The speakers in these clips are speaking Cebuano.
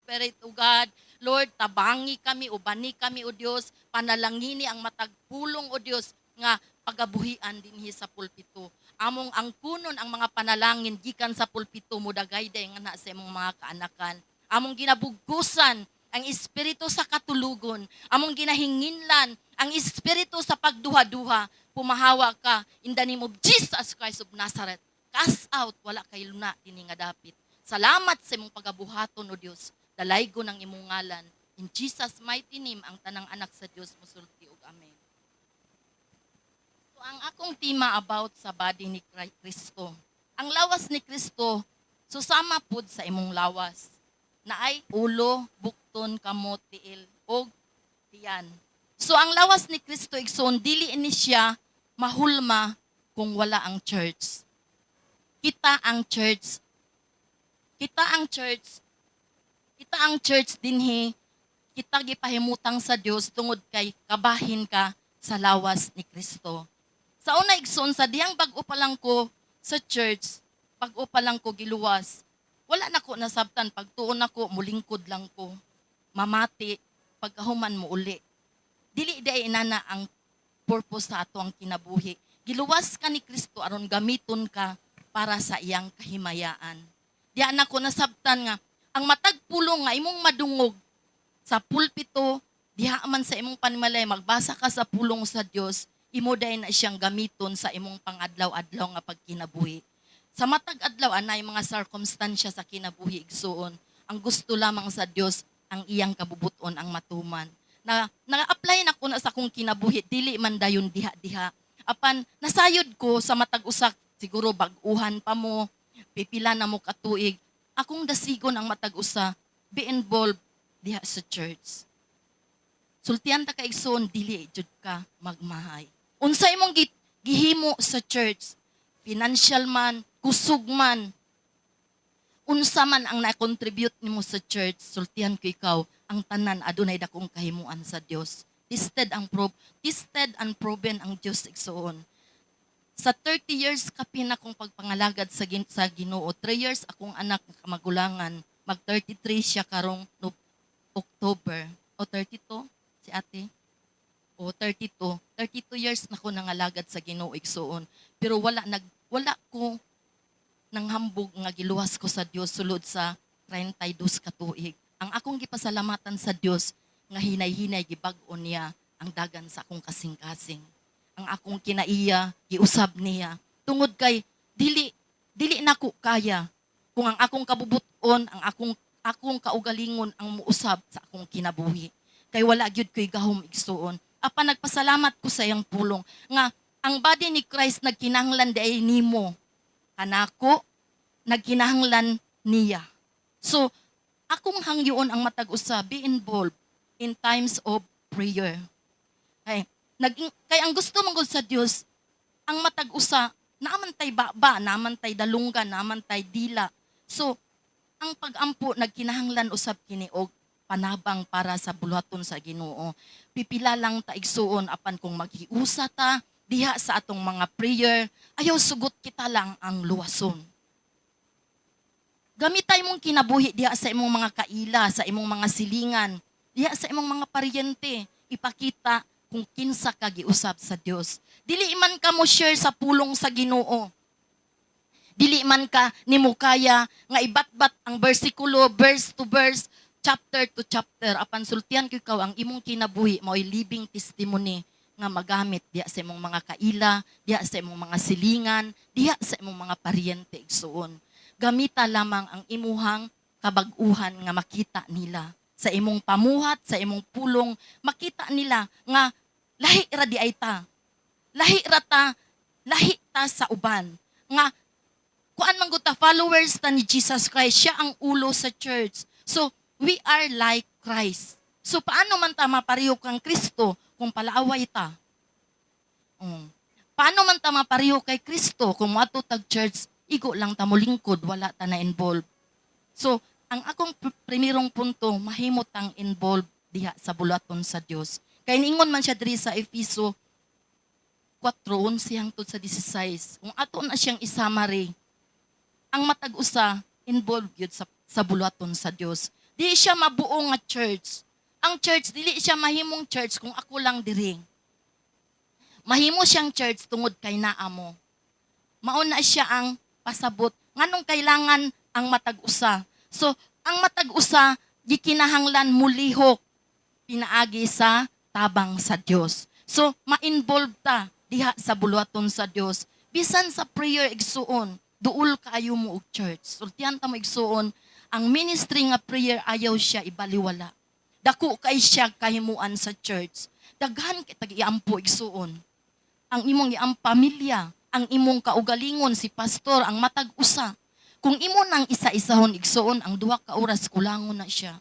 Spirit, O God. Lord, tabangi kami, ubani kami, O Dios. Panalangini ang matag pulong, O Dios, nga pagabuhian dinhi sa pulpito. Among angkunon ang mga panalangin gikan sa pulpito mudagayday nga na sa imong mga kaanakan. Among ginabugkusan ang espiritu sa katulugon. Among ginahinginlan ang espiritu sa pagduha-duha. Pumahawa ka in the name of Jesus Christ of Nazareth. Cast out, wala kay luna dinhi nga dapit. Salamat sa imong pagabuhaton, O Dios. Dalaygon ang imong ngalan. In Jesus' mighty name, ang tanang anak sa Dios musulti og amen. So ang akong tema about sa body ni Kristo. Ang lawas ni Kristo susama pud sa imong lawas. Naay ulo, bukton, kamot, tiil og tiyan. So ang lawas ni Kristo, igsoon, dili ni siya mahulma kung wala ang church. Kita ang church. Kita ang church. Kita ang church dinhi. Kita gipahimutang sa Dios tungod kay kabahin ka sa lawas ni Kristo. Sa una, igsoon, sa diyang bag-o pa lang ko sa church, bag-o pa lang ko giluwas. Wala na ko nasabtan, pagtuon nako, mulingkod lang ko. Mamati, pagkahuman mo uli. Dili di inana ang purpose sa ato ang kinabuhi. Giluwas ka ni Kristo aron gamiton ka para sa iyang kahimayaan. Diya na ko nasabtan nga ang matag pulong nga imong madungog sa pulpito, diha man sa imong panimalay, magbasa ka sa pulong sa Dios, imo day na siyang gamiton sa imong pangadlaw-adlaw nga pagkinabuhi. Sa matag adlaw anay mga circumstansya sa kinabuhi, igsuon. Ang gusto lamang sa Dios, ang iyang kabubuton ang matuman. Na na-apply na ko na sa akong kinabuhi, dili man dayon diha-diha. Apan nasayod ko sa matag usa, siguro bag-uhan pa mo, pipila na mo katuig. Akong dasigon ang matag usa, be involved diha sa church. Sultian ta ka, igsoon, dili jud ka magmahay. Unsa imong gihimo sa church, financial man, kusog man, unsa man ang na-contribute nimo sa church, sultihan ko ikaw, ang tanan adunay dakong kahimuan sa Dios. Tested and proven ang Dios, igsoon. Sa 30 years kapin akong pagpangalagad sa Ginoo, 3 years akong anak nga kamagulangan, mag 33 siya karong no, October o 32 si ate o 32. 32 years na ko nangalagad sa Ginoo, igsuon, pero wala ko nang hambog nga giluwas ko sa Dios sulod sa 32 ka tuig. Ang akong gipasalamatan sa Dios nga hinay-hinay gibag-o niya ang dagan sa akong kasing-kasing. Ang akong kinaiya giusab niya tungod kay dili dili nako kaya kung ang akong kabubuton, ang akong akong kaugalingon ang muusab sa akong kinabuhi, kay wala gyud ko'y gahom, igsuon. Apan nagpasalamat ko sa iyang pulong nga ang body ni Christ nagkinahanglan diay nimo kanako, nagkinahanglan niya. So akong hangyoon ang matag usa, be involved in times of prayer, kay ang gusto man gud sa Dios, ang matag usa naaman tay baba, naaman tay dalunggan, naaman tay dila. So ang pagampo nagkinahanglan usab kini og panabang para sa buluhaton sa Ginoo. Pipila lang ta, igsuon, apan kung maghiusa ta diha sa atong mga prayer, ayaw sugot, kita lang ang luwason. Gamitay mong kinabuhi diha sa imong mga kaila, sa imong mga silingan, diha sa imong mga paryente, ipakita kung kinsa ka giusab sa Dios. Dili man ka mo share sa pulong sa Ginoo. Dili man ka nimo kaya nga ibatbat ang bersikulo, verse to verse, chapter to chapter. Apan sultian ko ikaw, ang imong kinabuhi mao'y living testimony nga magamit diha sa imong mga kaila, diha sa imong mga silingan, diha sa imong mga paryente, igsuon. Gamita lamang ang imuhang kabag-uhan nga makita nila sa imong pamuhat, sa imong pulong, makita nila nga lahi ra di ay ta. Lahi ra ta, lahi ta sa uban. Nga kuan man gud ta, followers ta ni Jesus Christ, siya ang ulo sa church. So, we are like Christ. So, paano man ta mapareho kang Kristo kung palaaway ta? Paano man ta mapareho kay Kristo kung moadto tag church, igo lang ta molingkod, wala ta na involved? So, ang akong primerong punto, mahimo tang involved diha sa buluhaton sa Dios. Kay niingon man siya diri sa Efeso 4:11 hangtod sa 16. Kung ato na siyang i-summary, ang matag usa involved gyud sa buluhaton sa Dios. Di siya mabuo nga church. Ang church, dili siya mahimong church kung ako lang diri. Mahimo siyang church tungod kay naa mo. Mao na siya ang pasabot. Nganong kailangan ang matag usa? So, ang matag usa gikinahanglan mulihok pinaagi sa tabang sa Dios. So, ma-involve ta diha sa buluhaton sa Dios. Bisan sa prayer, igsuon, duol kaayo mo og church. Sultihan ta mo, igsuon, ang ministry nga prayer, ayaw siya ibaliwala. Dako kay siya kahimuan sa church. Daghan kay tag iampo, igsuon. Ang imong iam pamilya, ang imong kaugalingon, si pastor, ang matag usa. Kung imo nang isa-isahon, igsuon, ang 2 ka oras kulangon na siya.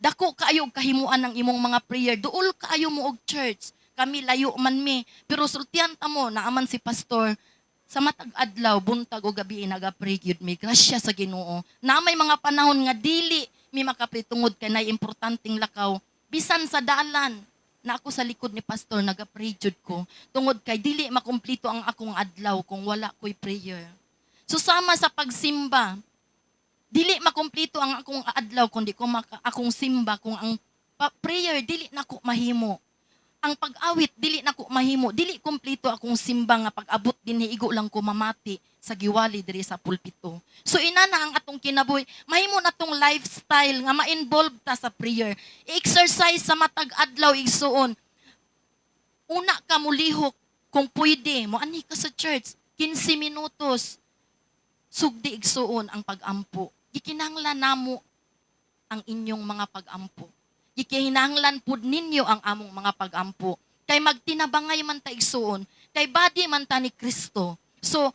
Dako kaayo og kahimuan ang imong mga prayer. Duol kaayo mo og church. Kami, layo man mi, pero sultihan ta mo, naaman si pastor sa matag adlaw, buntag o gabi naga-pray gyud mi. Grasya sa Ginoo. Na may mga panahon nga dili mi makapray tungod kay nay importanteng lakaw. Bisan sa dalan, na ako sa likod ni pastor, naga-pray jud ko tungod kay dili makumplito ang akong adlaw kung wala ko'y prayer. So sama sa pagsimba, dili makumplito ang akong adlaw kung di ko maka, akong simba kung ang prayer dili nako mahimo. Ang pag-awit dili nako mahimo, dili kumpleto akong simba nga pag-abot dinhi, igo lang ko mamati sa giwali diri sa pulpito. So inana ang atong kinabuhi, mahimo na tong lifestyle nga ma-involve ta sa prayer. I-exercise sa matag adlaw, igsuon. Una ka mulihok, kung pwede, mo anhi ka sa church 15 minutos. Sugdi, igsuon, ang pag-ampo. Gikinahanglan namo ang inyong mga pag-ampo. Gikinahanglan pud ninyo ang among mga pag-ampo. Kay magtinabangay man ta, igsuon, kay body man ta ni Kristo. So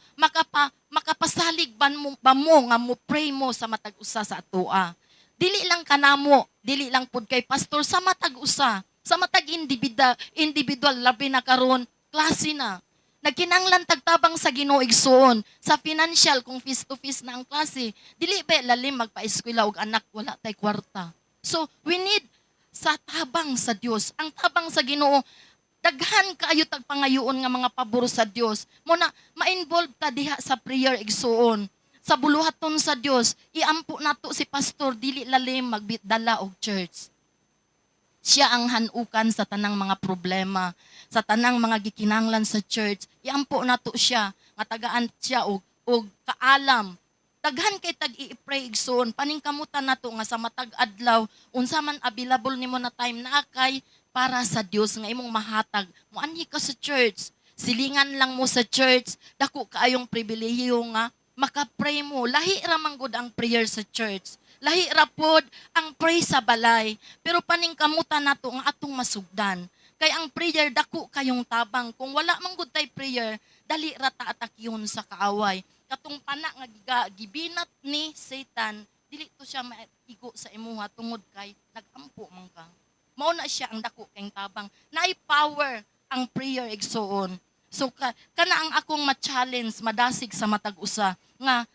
makapasalig ba mo nga mo pray mo sa matag usa sa atoa? Dili lang kanamo, dili lang pud kay pastor, sa matag usa, sa matag individual, labi na karon klase na. Nagkinanglan tagtabang sa Ginoo, igsuon, sa financial kung face to face na ang klase. Dili ba lalim magpa-eskwela og anak, wala tay kwarta? So we need sa tabang sa Dios. Ang tabang sa Ginoo, daghan kaayo tag pangayoon nga mga pabor sa Dios. Mo na ma-involve ta diha sa prayer, igsuon. Sa buluhaton sa Dios, iampo nato si pastor, dili lalim magbitdala og church. Siya ang hanukan sa tanang mga problema, sa tanang mga gikinanglan sa church. Iampo nato siya nga tagaan siya og kaalam. Daghan kay tag i-pray, igsoon. Paningkamutan nato nga sa matag adlaw, unsa man available nimo na time, naa kay para sa Dios nga imong mahatag. Moanhi ka sa church. Silingan lang mo sa church, dako kaayong pribilehiyo nga maka-pray mo. Lahi ra man gud ang prayer sa church. Lahi ra pod ang pray sa balay. Pero paningkamutan nato nga atong masugdan. Kay ang prayer, dako kayong tabang. Kung wala man gud tay prayer, dali ra ta atakyon sa kaaway. Katong pana nga gibinat ni Satan, dili to siya maigo sa imuha tungod kay nagampo man ka. Mao na siya ang dako kayong tabang. Naay power ang prayer, igsuon. So kana ang akong ma-challenge, madasig sa matag usa nga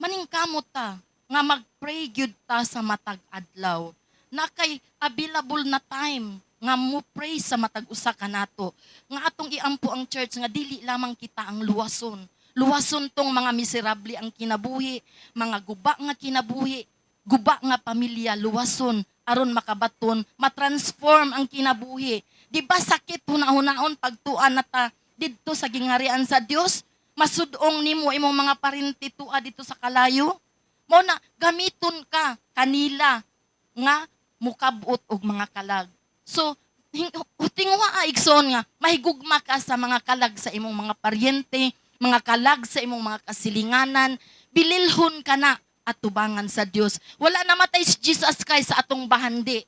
maningkamot ta nga mag-pray gyud ta sa matag adlaw. Na kay available na time nga mo pray sa matag usa kanato. Nga atong iampo ang church nga dili lamang kita ang luwason. Luwason tong mga miserable ang kinabuhi, mga guba nga kinabuhi, guba nga pamilya, luwason aron makabaton, matransform ang kinabuhi. Di ba sakit hunahunahon pagtuan na ta didto sa gingharian sa Dios? Masudong nimo imong mga parinti tua dito sa kalayo. Mo na gamiton ka kanila nga mukabot og mga kalag. So tinguha, igsoon, nga mahigugma ka sa mga kalag sa imong mga paryente, mga kalag sa imong mga kasilinganan, bililhon ka na at tubangan sa Dios. Wala namatay si Jesus Christ sa atong bahandi.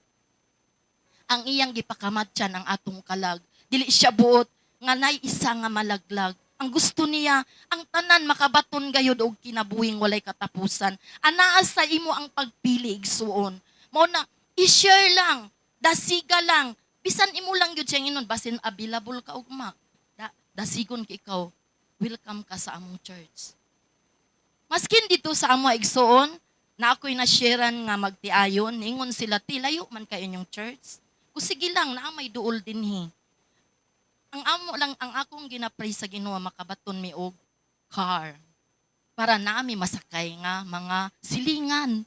Ang iyang gipakamatyan ang atong kalag. Dili siya buot nga nay isa nga malaglag. Ang gusto niya, ang tanan makabaton gayud og kinabuhing walay katapusan. Anaa sa imo ang pagpili, igsuon. Mao na i-share lang, dasiga lang. Bisan imo lang gyud siyang inon, basin available ka ugma. Dasigon ka ikaw, welcome ka sa among church. Maskin dito sa amo, igsuon, na ako'y na-sharean nga magtiayon, ningon sila, "Ti, layo man kayo inyong church." Kung sige lang, naa may duol dinhi. Ang amo lang, ang akong ginapray sa Ginoo, makabaton mi og car para nami masakay nga mga silingan.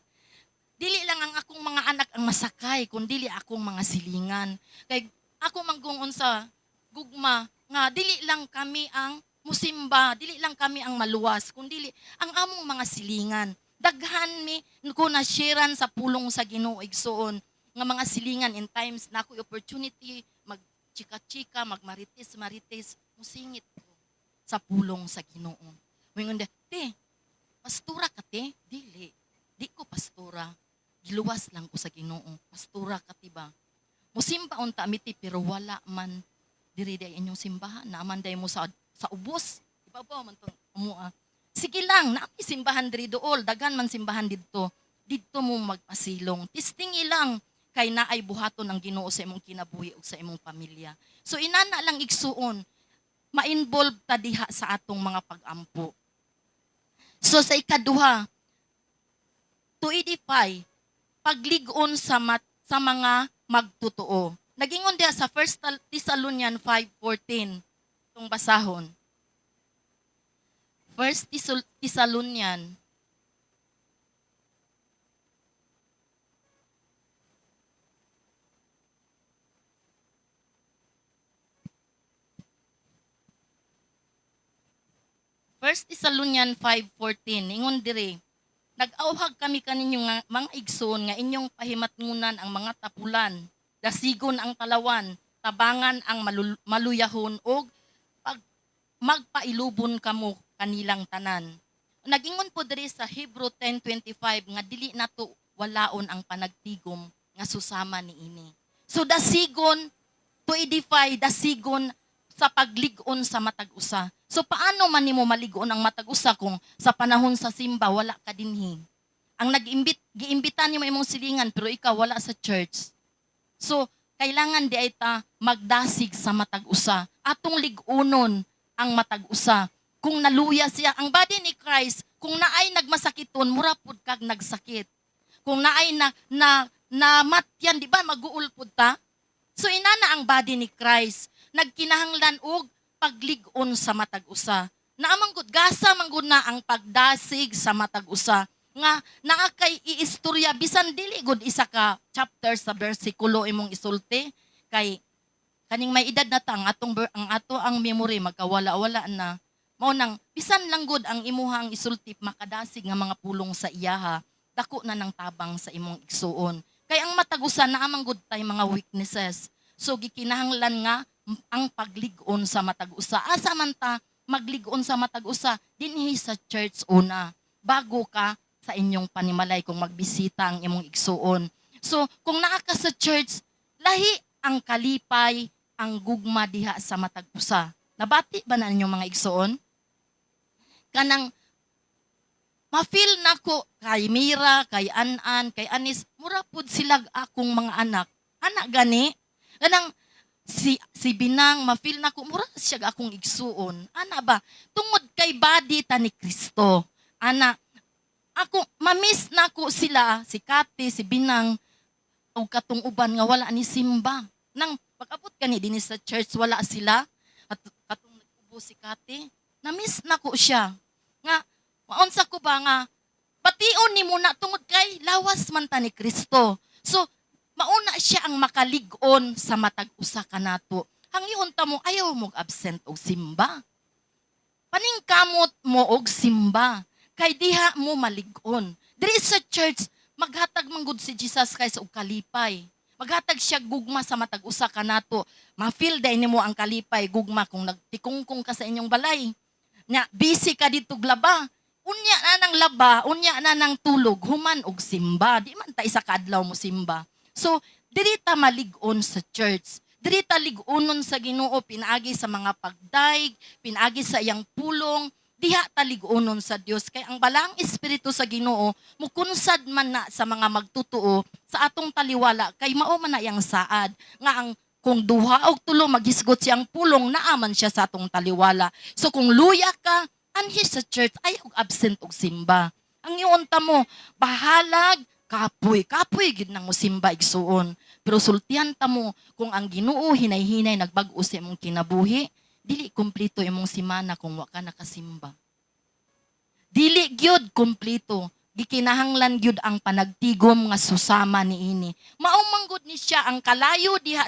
Dili lang ang akong mga anak ang masakay, kun dili akong mga silingan. Kay ako manggungon sa gugma nga dili lang kami ang musimba, dili lang kami ang maluwas, kundili ang among mga silingan. Daghan mi ko na sharean sa pulong sa Ginoo, igsuon, nga mga silingan. In times na ako'y opportunity mag chika-chika, magmarites marites, musingit ko sa pulong sa Ginoo. Moingon, "Te, pastora ka, te?" "Dili. Di ko pastora. Giluwas lang ko sa Ginoo." "Pastora ka, ti ba? Musimba unta mi, te." "Pero wala man diri day inyong simbahan. Naaman day mo sa ubos." Ibabaw man tong umua. "Sige lang, naa may simbahan diri dool, daghan man simbahan didto. Didto mo magpasilong. Testingi lang kay naay buhaton ang Ginoo sa imong kinabuhi ug sa imong pamilya." So inana lang, igsuon, ma-involve ta diha sa atong mga pag-ampo. So sa ikaduha, to edify, paglig-on sa mga magtotoo. Nagingon diha sa 1 Thessalonians 5:14, itong basahon. 1 Thessalonians 1 Thessalonians 5:14, ingon diri, "Nag-auhag kami kaninyo nga mga igsoon nga inyong pahimatngunan ang mga tapulan, dasigon ang talawan, tabangan ang maluyahon og magpailubon kamo kanilang tanan." Nagingon po diri sa Hebrew 10:25 nga dili nato walaon ang panagtigom nga susama niini. So dasigon, to edify, dasigon sa paglig-on sa matag usa. So paano man nimo malig-on ang matag usa kung sa panahon sa simba wala ka dinhi? Ang nag-imbit, giimbitan nimo imong silingan pero ikaw wala sa church. So kailangan di ay ta magdasig sa matag usa. Atong lig-unon ang matag usa. Kung naluya siya, ang body ni Christ, kung naay nagmasakiton, mura pud kag nagsakit. Kung naay na namatyan, di ba maguul pud ta? So inana ang body ni Christ, nagkinahanglan og paglig-on sa matag usa. Naamang gud gasa man gud na ang pagdasig sa matag usa nga naa kay iistorya bisan dili gud isa ka chapter sa bersikulo imong isulti, kay kaning may edad na ta, ang ato ang memory magkawala-wala na. Mao nang bisan lang gud ang imuhang isulti makadasig nga mga pulong sa iyaha, dako na ng tabang sa imong igsuon. Kay ang matag usa naa man gud tay mga weaknesses. So gikinahanglan nga ang paglig-on sa matag usa. Asa man ta maglig-on sa matag usa? Dinhi sa church una, bago ka sa inyong panimalay kung magbisita ang imong igsuon. So kung naa ka sa church, lahi ang kalipay, ang gugma diha sa matag usa. Nabati ba na ninyong mga igsuon? Kanang ma-feel nako kay Mira, kay An-an, kay Anis, mura pud sila akong mga anak. Anak gani, kanang si Binang, ma-feel nako mura siya akong igsuon. Ana ba? Tungod kay body ta ni Kristo. Ana, ako ma-miss nako sila, si Kate, si Binang, og katong uban nga wala ni simba. Nang pag-abot kani dinhi sa church, wala sila. At katong nag-ubo si Kate, na-miss nako siya. Nga, maunsa ko ba nga, bation ni muna tungod kay lawas man ta ni Kristo. So, mauna siya ang makalig-on sa matag usa kanato. Hangyoon ta mo, ayaw mo absent og simba. Paningkamot mo og simba. Kay diha mo malig-on. Diri sa church, maghatag man gud si Jesus Christ og kalipay. Maghatag siya gugma sa matag usa kanato. Ma-feel day nimo ang kalipay, gugma kung nagtikungkong ka sa inyong balay. Nya busy ka dito laba. Unya na nang laba, unya na nang tulog, human og simba. Di man ta isa ka adlaw mo simba. So, diri ta malig-on sa church. Diri ta lig-onon sa Ginoo pinaagi sa mga pagdaig, pinaagi sa iyang pulong, diha ta lig-onon sa Dios. Kay ang balaang espiritu sa Ginoo mukunsad man na sa mga magtutuo sa atong taliwala, kay mao man na iyang saad nga ang kung duha og tulo maghisgot siyang pulong, naaman siya sa atong taliwala. So kung luya ka, anhi sa church, ay og absent og simba. Ang iunta mo, bahalag kapoy, kapoy gid nang mosimba, igsuon. Pero sultian ta mo kung ang Ginoo hinay-hinay nagbag-o sa imong kinabuhi, dili kumpleto imong simana kung wa ka nakasimba. Dili gyud kumpleto. Gikinahanglan gyud ang panagtigom nga susama niini. Mao manggod ni siya ang kalayo diha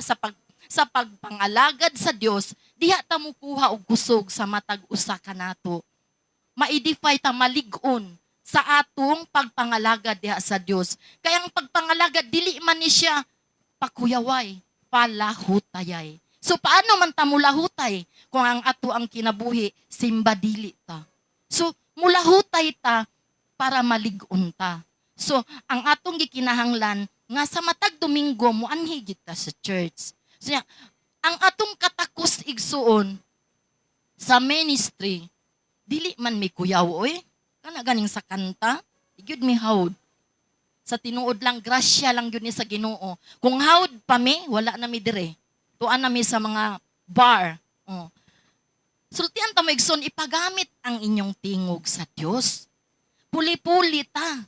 sa pagpangalagad sa Dios, diha ta mukuha og kusog sa matag usa kanato. Ma-edify ta, malig-on sa atong pagpangalagad diha sa Dios. Kaya ang pagpangalagad, dili man ni siya pakuyaway, palahutayay. So paano man ta mulahutay kung ang ato ang kinabuhi simba dili ta? So mulahutay ta para malig-on ta. So ang atong gikinahanglan nga sa matag Domingo moanhi gid ta sa church. So nya, ang atong katakos, igsuon, sa ministry, dili man mi kuyaw oy. Kana ganing sa kanta, di gyud mi hawd. Sa tinuod lang, grasya lang gyud ni sa Ginoo. Kung hawd pa mi, wala na mi dire. Tuan na mi sa mga bar. Oh. Sultian ta mo, igsoon, ipagamit ang inyong tingog sa Dios. Puli-puli ta.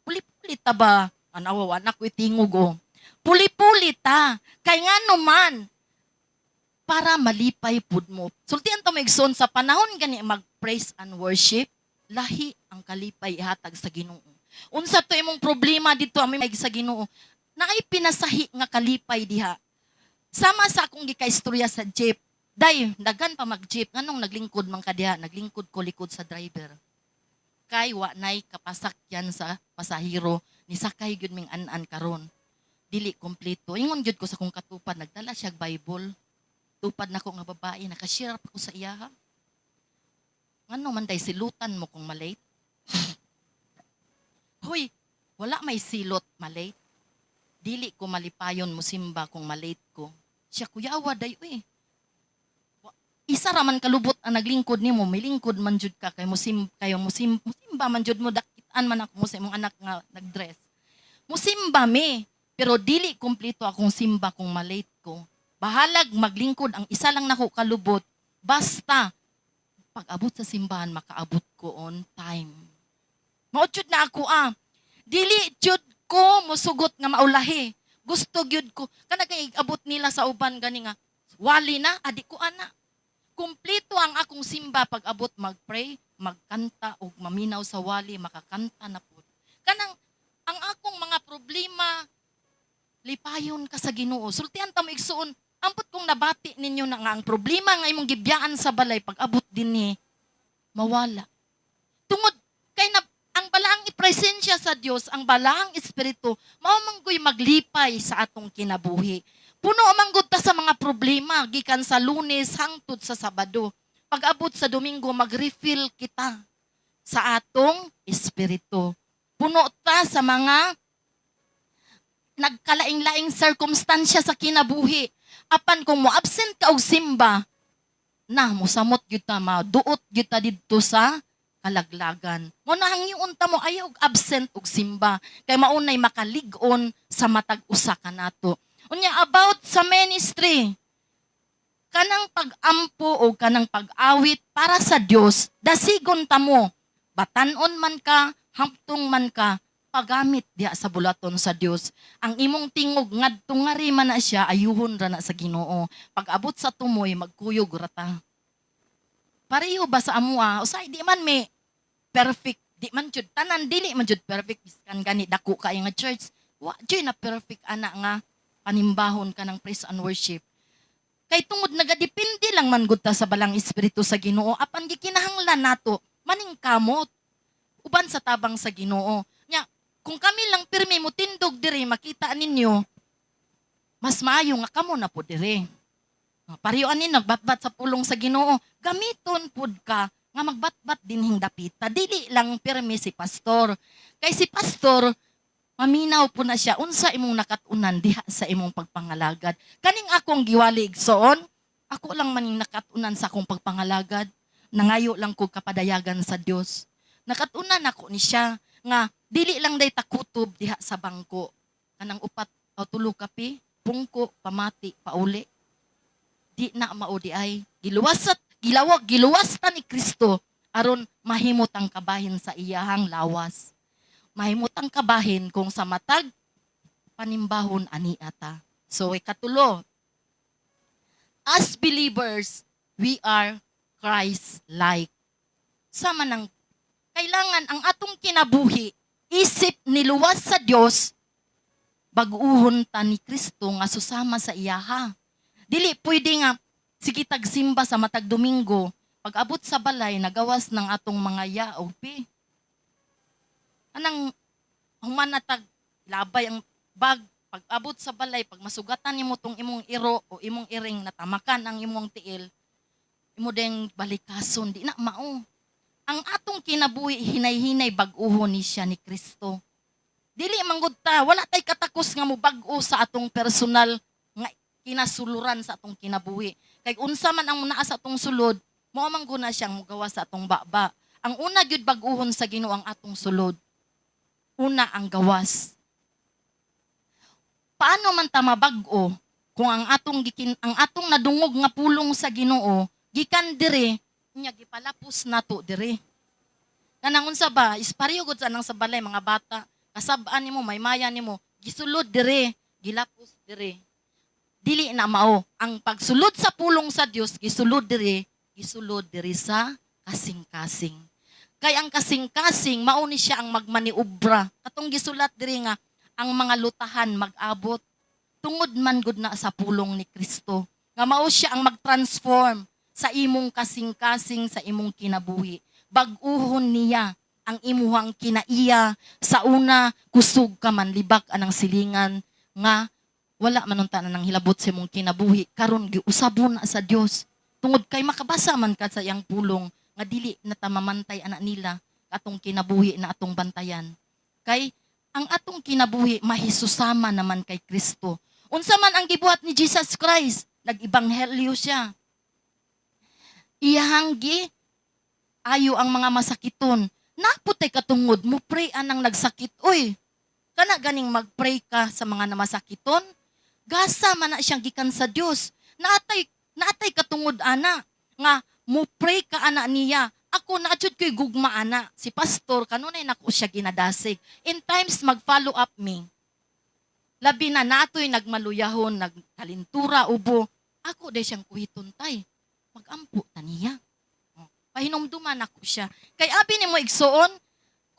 Puli-puli ta ba? Anawa, wala ko tingog oh. Puli-puli ta. Kay nga naman, para malipay pud mo. Sultian ta mo, igsoon, sa panahon gani mag-praise and worship, lahi ang kalipay ihatag sa Ginoo. Unsa to imong problema dito ami sa Ginoo, naay pinasahi nga kalipay diha. Sama sa akong gikaistorya sa jeep, day, dagan pa mag-jeep, nganong naglingkod man ka diha? Naglingkod ko likod sa driver. Kay wa nay kapasakyan sa pasahero, nisakay gyud ming an-an karon. Dili kompleto. Ingon gyud ko sa akong katupad, nagdala siya Bible. Tupad nako nga babae, nakashare pa ko sa iyaha. Ngano man day silutan mo kung malate? Hoy, wala may silot malate. Dili ko malipayon mo simba kung malate ko. Siya, kuyawa day uy. Isa ra man kalubot ang naglingkod nimo, milingkod man jud ka kay musim kayo musim musimba man jud mo, dakitaan man ako mo sa imong anak nga nagdress. Musimba mi, pero dili kumpleto akong simba kung malate ko. Bahalag maglingkod ang isa lang nako kalubot, basta pag abot sa simbahan makaabot ko on time. Mao jud na ako ah. Dili jud ko musugot nga maulahi. Gusto gyud ko kana kay abot nila sa uban gani nga wali na adi ko ana. Kumpleto ang akong simba pag abot mag-pray, magkanta ug maminaw sa wali, makakanta na pud. Kanang ang akong mga problema, lipayon ka sa Ginoo. Sultian ta mo, igsuon, ambot kung nabati ninyo na nga ang problema nga imong gibiyaan sa balay, pag abot dinhi mawala. Tungod kay na, ang balaang ipresensya sa Dios, ang balaang espiritu, mao manggoy maglipay sa atong kinabuhi. Puno man gud ta sa mga problema gikan sa Lunes hangtod sa Sabado. Pag abot sa Domingo, mag-refill kita sa atong espiritu. Puno ta sa mga nagkalaing-laing sirkumstansya sa kinabuhi. Apan kung mo absent ka og simba, na mosamot gyud ta, maduot gyud ta didto sa kalaglagan. Mo na hangyoon ta mo ayaw og absent og simba kay maunay makalig-on sa matag usa kanato. Unya, about sa ministry, kanang pag-ampo o kanang pag-awit para sa Dios, dasigon ta mo. Batanon man ka, hamtong man ka, pagamit diha sa bulaton sa Dios. Ang imong tingog ngadto ngari man na siya, ayuhon ra na sa Ginoo. Pag abot sa tumoy, magkuyog ra ta. Pareho ba sa amoa? Usay di man may perfect, di man jud tanan, dili man jud perfect, biskan gani dako kay nga church. Wa jud na perfect ana nga panimbahon ka ng praise and worship. Kay tungod nagadepende lang man gud ta sa balang espiritu sa Ginoo, apan gikinahanglan nato maningkamot uban sa tabang sa Ginoo. Nya, kung kami lang pirmi mo tindog diri makita ninyo, mas maayo nga kamo na po dire. Pareho ani nagbatbat sa pulong sa Ginoo, gamiton pud ka nga magbatbat dinhing dapita. Dili lang pirmi si pastor. Kay si pastor maminaw po na siya unsa imong nakat-unan diha sa imong pagpangalagad. Kaning akong giwali, igsoon, ako lang maning nakat-unan sa akong pagpangalagad. Nangayo lang ko kapadayagan sa Dios. Nakat-unan ako ni siya nga dili lang day takutob diha sa bangko. Kanang upat o tulo kape, pungko, pamati, pauli. Di na mao di ay giluwas at gilawag giluwas ta ni Kristo aron mahimot ang kabahin sa iyahang lawas. Mahimot ang kabahin kung sa matag panimbahon ani ata. So ikatulo, as believers, we are Christ-like. Sama ng kailangan ang atong kinabuhi Isip niluwas sa Dios, bag-uhon ta ni Kristo nga susama sa iyaha. Dili pwede nga sige tagsimba sa matag Domingo, pag abot sa balay nagawas ng atong mga ya o pi. Anang human na tag labay ang bag, pag abot sa balay, pag masugatan nimo tong imong iro o imong iring, natamakan ang imong tiil, imo deng balikason, di na mao. Ang atong kinabuhi, hinay-hinay bag-uhon ni siya ni Kristo. Dili manggod ta, wala tay katakos nga mobag-o sa atong personal nga kinasuluran sa atong kinabuhi. Kay unsa man ang naa sa atong sulod, mao man guna siyang mugawa sa atong baba. Ang una gyud bag-uhon sa Ginoo, ang atong sulod. Una ang gawas. Paano man ta mabag-o kung ang atong nadungog nga pulong sa Ginoo gikan dire nya gipalapos nato dire? Kanang unsa ba, ispareho gud sa nang sa balay, mga bata, kasab-an nimo, maymaya nimo, gisulod dire, gilapos dire. Dili na mao. Ang pagsulod sa pulong sa Dios, gisulod dire sa kasing-kasing. Kay ang kasing-kasing mao ni siya ang magmaniobra. Katong gisulat diri nga ang mga lutahan mag-abot tungod man gud na sa pulong ni Kristo. Nga mao siya ang mag-transform sa imong kasing-kasing, sa imong kinabuhi. Bag-uhon niya ang imuhang kinaiya. Sa una, kusog ka man libak anang silingan nga wala man unta na nang hilabot sa imong kinabuhi. Karon giusabon na sa Dios tungod kay makabasa man ka sa iyang pulong nga dili na ta mamantay ana nila atong kinabuhi na atong bantayan. Kay ang atong kinabuhi mahisusama naman kay Kristo. Unsa man ang gibuhat ni Jesus Christ, nag-ebanghelyo siya. Iyahang gi ayo ang mga masakiton. Naputay katungod mo pray anang nagsakit, oy. Kana ganing magpray ka sa mga namasakiton, gasa man na siyang gikan sa Dios. Naatay katungod ana nga mo pray ka ana niya. Ako na jud ko'y gugma ana. Si pastor kanunay nako siya ginadasig. In times mag-follow up me. Labi na natoy nagmaluyahon, nagkalintura, ubo. Ako day siyang kuhiton tay. Magampo ta niya. Oh, pahinumduman nako siya. Kay abi nimo, igsuon,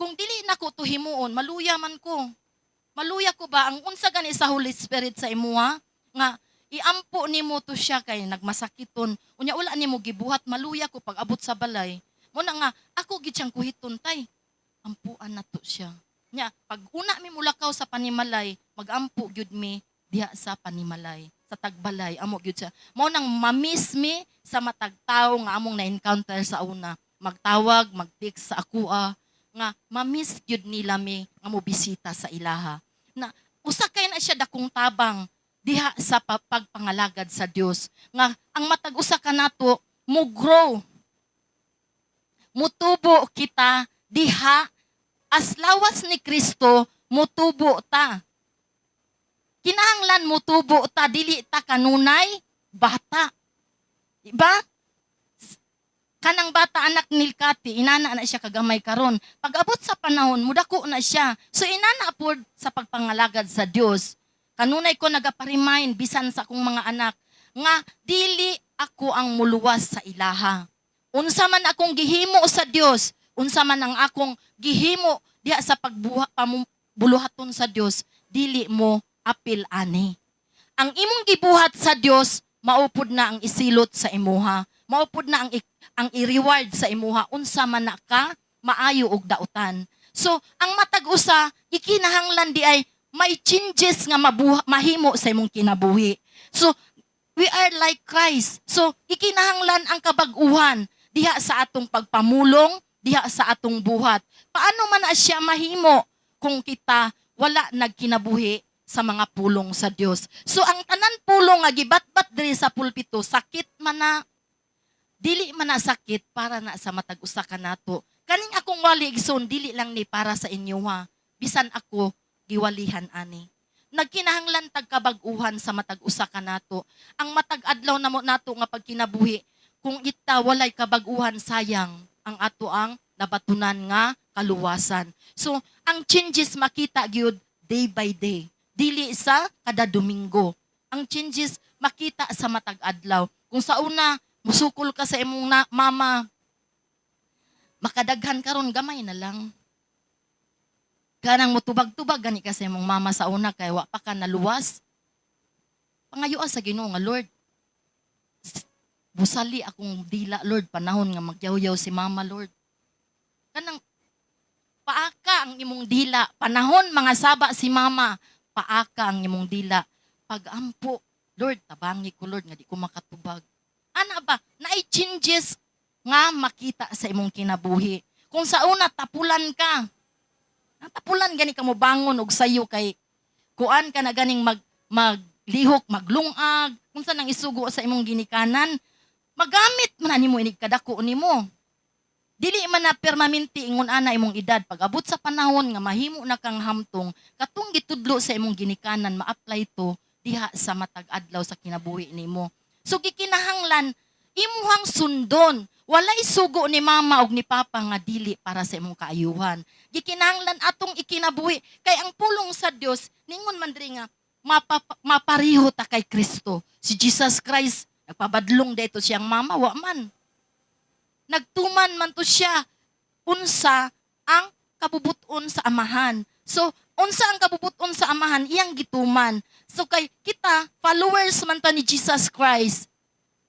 kung dili nako to himuon, maluya man ko. Maluya ko ba ang unsa gani sa Holy Spirit sa imuha nga iampo nimo to siya kay nagmasakiton. Unya wala nimo gibuhat, maluya ko pag abot sa balay. Mo na nga ako gid siyang kuhiton tay. Ampuan na to siya. Nya pag una mi mulakaw sa panimalay, magampo gyud mi diha sa panimalay, sa tagbalay, amo gyud siya. Mao nang mamiss mi sa matag tawo nga among na-encounter sa una. Magtawag, mag-text sa akoa nga mamiss gyud nila mi nga mobisita sa ilaha. Na usa kay na siya dakong tabang diha sa pagpangalagad sa Dios nga ang matag usa ka nato mo grow, mutubo kita diha as lawas ni Kristo. Mutubo ta, kinahanglan mutubo ta, dili ta kanunay bata. Diba? Kanang bata, anak ni Kati, inana na siya kagamay karon. Pag abot sa panahon, mudako na siya. So inana pod sa pagpangalagad sa Dios. Kanunay ko nagaparemind bisan sa akong mga anak nga dili ako ang muluwas sa ilaha. Unsa man akong gihimo sa Dios, unsa man ang akong gihimo diha sa pagbuha buluhaton sa Dios, dili mo apil ani. Ang imong gibuhat sa Dios, maupod na ang isilot sa imuha. Maupod na ang i-reward sa imuha unsa man na ka maayo og dautan. So, ang matag usa gikinahanglan di ay may changes nga mahimo sa imong kinabuhi. So, we are like Christ. So, gikinahanglan ang kabag-uhan diha sa atong pagpamulong, diha sa atong buhat. Paano man na siya mahimo kung kita wala nagkinabuhi sa mga pulong sa Dios? So ang tanan pulong nga gibatbat diri sa pulpito, sakit man na, dili man na sakit, para na sa matag usa ka nato. Kaning akong wali, igsoon, dili lang ni para sa inyo ha. Bisan ako giwalihan ani. Nagkinahanglan tag kabag-uhan sa matag usa ka nato. Ang matag adlaw namo nato nga pagkinabuhi, kung ita walay kabag-uhan, sayang ang ato ang nabatunan nga kaluwasan. So, ang changes makita gyud day by day. Dili sa kada Domingo. Ang changes makita sa matag adlaw. Kung sa una, musukol ka sa imong mama, makadaghan karon gamay na lang. Kanang mutubag-tubag gani ka sa imong mama sa una kay wa pa ka naluwas. Pangayoa sa Ginoo nga, "Lord, busali akong dila, Lord, panahon nga magyawyaw si mama, Lord." Kanang paaka ang imong dila panahon mga saba si mama, paaka ang imong dila. Pagampo, "Lord, tabangi ko, Lord, nga di ko makatubag." Ana ba, naay changes nga makita sa imong kinabuhi. Kung sa una tapulan ka, tapulan gani ka mo bangon og sayo kay kuan ka na ganing maglihok, maglungag, kung saan ang isugo sa imong ginikanan, magamit man na nimo inig kadako nimo. Dili man na permanente ingon ana imong edad. Pag abot sa panahon nga mahimo na kang hamtong, katong gitudlo sa imong ginikanan, ma-apply to diha sa matag adlaw sa kinabuhi nimo. So gikinahanglan imuhang sundon. Walay sugo ni mama og ni papa nga dili para sa imong kaayuhan. Gikinahanglan atong ikinabuhi kay ang pulong sa Dios ningon man diri nga mapariho ta kay Kristo. Si Jesus Christ, nagpabadlong dito siyang mama, wa man. Nagtuman man to siya unsa ang kabubuton sa Amahan. So, unsa ang kabubuton sa Amahan, iyang gituman. So kay kita, followers man ta ni Jesus Christ,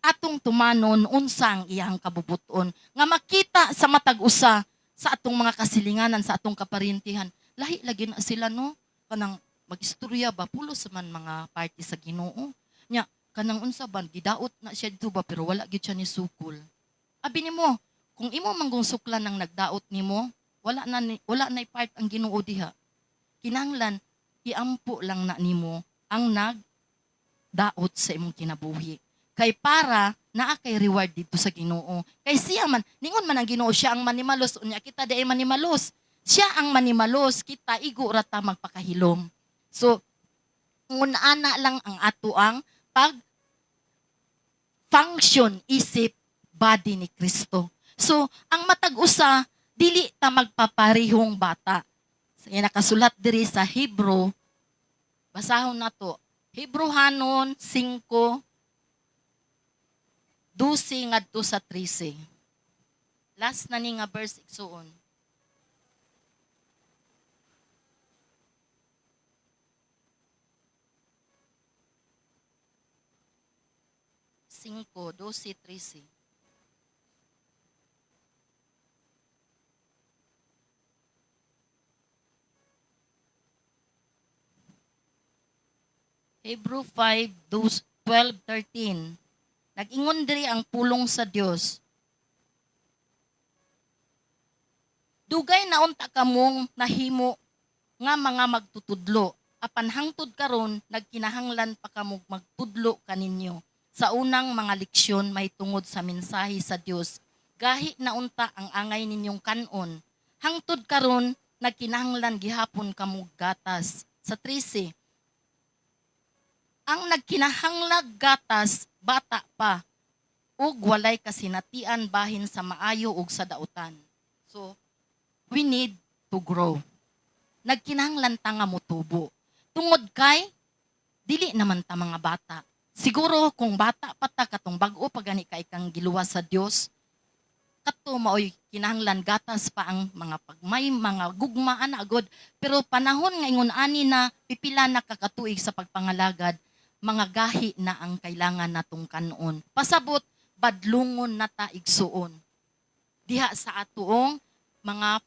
atong tumanon unsa ang iyang kabubuton nga makita sa matag usa sa atong mga kasilinganan, sa atong kaparintihan. Lahi lagi na sila, no? Kanang magistorya ba, pulos man mga party sa Ginoo. Nya kanang unsa ba, gidaot na siya dito ba, pero wala gyud siya ni sukol. Abi nimo, kung imo manggong suklan ang nagdaot nimo, wala na part ang Ginoo diha. Kinahanglan iampo lang na nimo ang nagdaot sa imong kinabuhi. Kay para naa kay reward dito sa Ginoo. Kay siya man, ningon man ang Ginoo, siya ang manimalos, unya kita di ay manimalos. Siya ang manimalos, kita igo ra ta magpakahilom. So, ngun-ana lang ang ato ang pag function isip body ni Kristo. So, ang matag usa, dili ta magpaparihong bata. Sa nakasulat diri sa Hebrew, basahon nato. Hebrew hanon 5, 12 ngadto sa 13. Last na ni nga verse, igsuon. 5, 12, 13. Hebrew 5, 12, 13. Nag-ingon diri ang pulong sa Dios. "Dugay na unta kamong nahimo nga mga magtutudlo, apan hangtod karon nagkinahanglan pa kamo magtudlo kaninyo sa unang mga leksyon mahitungod sa mensahe sa Dios. Gahi na unta ang angay ninyong kanon. Hangtod karon nagkinahanglan gihapon kamo gatas." Sa 13, "Ang nagkinahanglag gatas, bata pa, ug walay kasinatian bahin sa maayo ug sa dautan." So, we need to grow. Nagkinahanglan ta nga motubo. Tungod kay dili naman ta mga bata. Siguro kung bata pa ta, katong bag-o pa gani kay kang giluwas sa Dios, kato maoy kinahanglan gatas pa ang mga pagmay, mga gugma ana gud. Pero panahon nga ingon ani na pipila na kakatuig sa pagpangalagad, mga gahi na ang kailangan natong kanon. Pasabot, badlungon na ta, igsuon, diha sa atoong mga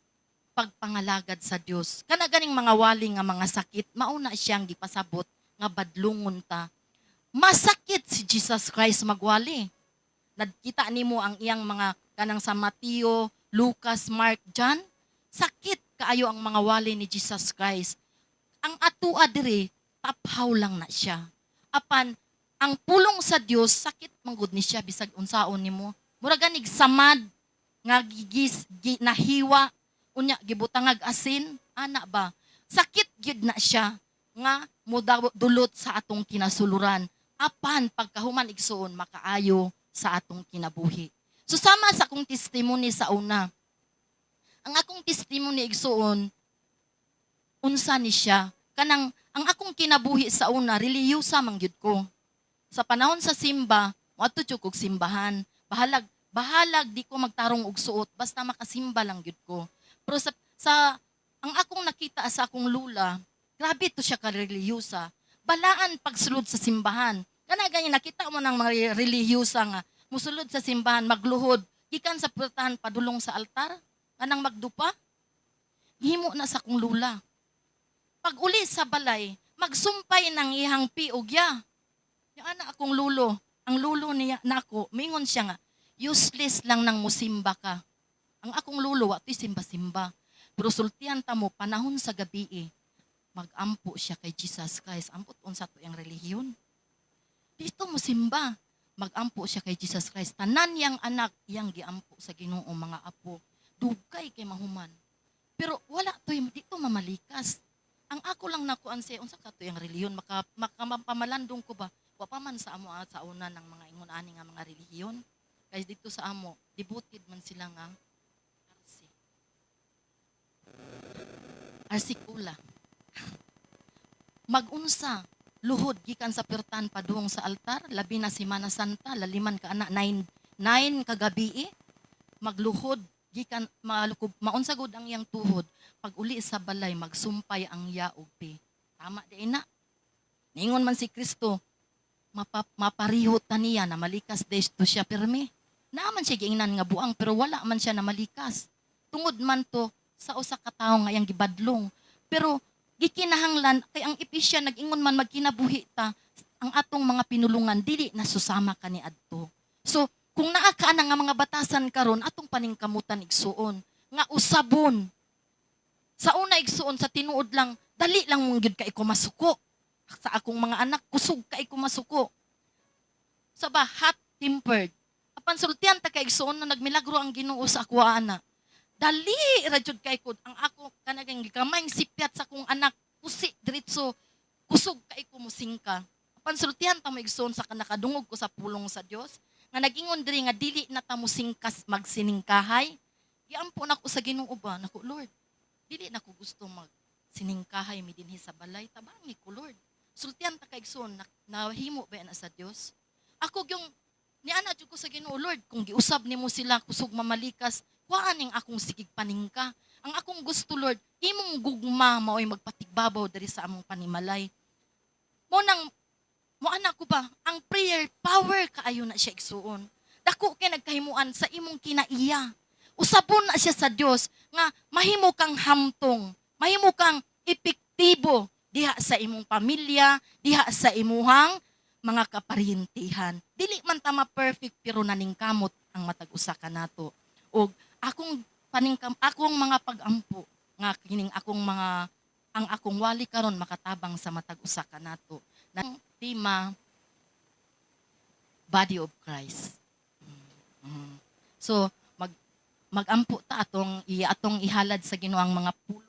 pagpangalagad sa Dios. Kana ganing mga wali nga mga sakit, mauna siyang gipasabot nga badlungon ta. Masakit si Jesus Christ magwali. Nakita nimo ang iyang mga kanang sa Mateo, Lucas, Mark, John, sakit kaayo ang mga wali ni Jesus Christ. Ang atua diri, taphaw lang na siya. Apan ang pulong sa Dios, sakit manggod ni siya bisag unsaon nimo. Mura ganig samad nga gigis gi, nahiwa unya gibutangag asin ana ba. Sakit gyud na siya nga dulot sa atong kinasuluran. Apan pagkahuman, igsuon, makaayo sa atong kinabuhi. So sama sa akong testimony sa una. Ang akong testimony, igsuon, unsa ni siya? Kanang ang akong kinabuhi sa una, relihiyosa man gyud ko. Sa panahon sa simba, moadto jud kog simbahan. Bahalag bahalag di ko magtarong og suot, basta makasimba lang gyud ko. Pero sa ang akong nakita nakita sa akong lula, grabe to siya ka-relihiyosa. Balaan pagsulod sa simbahan. Kana ganyan, nakita mo ng mga relihiyosa nga musulod sa simbahan, magluhod, gikan sa pultahan padulong sa altar, kanang magdupa. Himo na sa akong lula. Pag uli sa balay, magsumpay ng iyang piog ya. Ya ana akong lulo, ang lulo niya nako, mingon siya nga, "Useless lang nang musimba ka." Ang akong lulo, wa to'y simba-simba. Pero sultihan ta mo, panahon sa gabi eh, magampo siya kay Jesus Christ. Ampot unsa to yung relihiyon. Dito mo simba, magampo siya kay Jesus Christ. Tanan niyang anak, iyang giampo sa Ginoo, mga apo. Dugay kay mahuman. Pero wala to, dito mamalikas. Ang ako lang nakuan siya, unsa ka to yung relihiyon, maka pamalandong ko ba? Wa pa man sa amo sa una ng mga ingon ani nga mga relihiyon. Kay dito sa amo, devoted man sila nga RC. RC Cola. Magunsa, luhod gikan sa pertan padung sa altar, labi na Simana Santa, laliman ka ana 9 9 kagabi eh. Magluhod gikan malukob maunsa gud ang iyang tuhod. Pag uli sa balay, magsumpay ang iya og pi. Tama di na. Ningon man si Kristo, mapariho ta niya na malikas to siya pirmi. Naa man siya giingnan nga buang, pero wala man siya na malikas. Tungod man to sa usa ka tawo nga iyang gibadlong. Pero gikinahanglan kay ang Episya nag-ingon man magkinabuhi ta ang atong mga pinulungan dili na susama kani adto. So kung naa ka na nga mga batasan karon, atong paningkamutan, igsuon, nga usabon. Sa una, igsuon, sa tinuod lang, dali lang mong gyud kay ko masuko. Sa akong mga anak, kusog kay ko masuko. Sa ba hot tempered. Apan sultihan ta kay igsuon na nagmilagro ang Ginoo sa ako ana. Dali ra jud kay ko ang ako kanagang gamayng sipyat sa akong anak, kusi diretso, kusog kay ko musingka. Apan sultihan ta mo, igsuon, sa nakadungog ko sa pulong sa Dios nga nagingon diri nga dili na ta musingkas magsiningkahay. Giampo nako sa Ginoo ba, nako, "Lord, dili na ko gusto mag siningkahay mi dinhi sa balay, tabangi ko, Lord." Sultihan ta kay igsuon, nahimo ba na sa Dios? Ako gyung niana jud ko sa Ginoo, "Lord, kung giusab nimo sila kusog mamalikas, kuhaan ning akong sigig paningka. Ang akong gusto, Lord, imong gugma mao'y magpatigbabaw diri sa among panimalay." Mo nang mo anak ko ba, ang prayer power kaayo na siya, igsuon. Dako kay nagkahimuan sa imong kinaiya. Usabon na siya sa Dios nga mahimo kang hamtong, mahimo kang epektibo diha sa imong pamilya, diha sa imuhang mga kaparyentihan. Dili man ta ma-perfect, pero naningkamot ang matag usa kanato. Og akong paningkam akong mga pag-ampo nga kining akong mga ang akong wali karon makatabang sa matag usa kanato. Na tema, Body of Christ. So magampo ta, atong ihalad sa Ginoo ang mga pulong.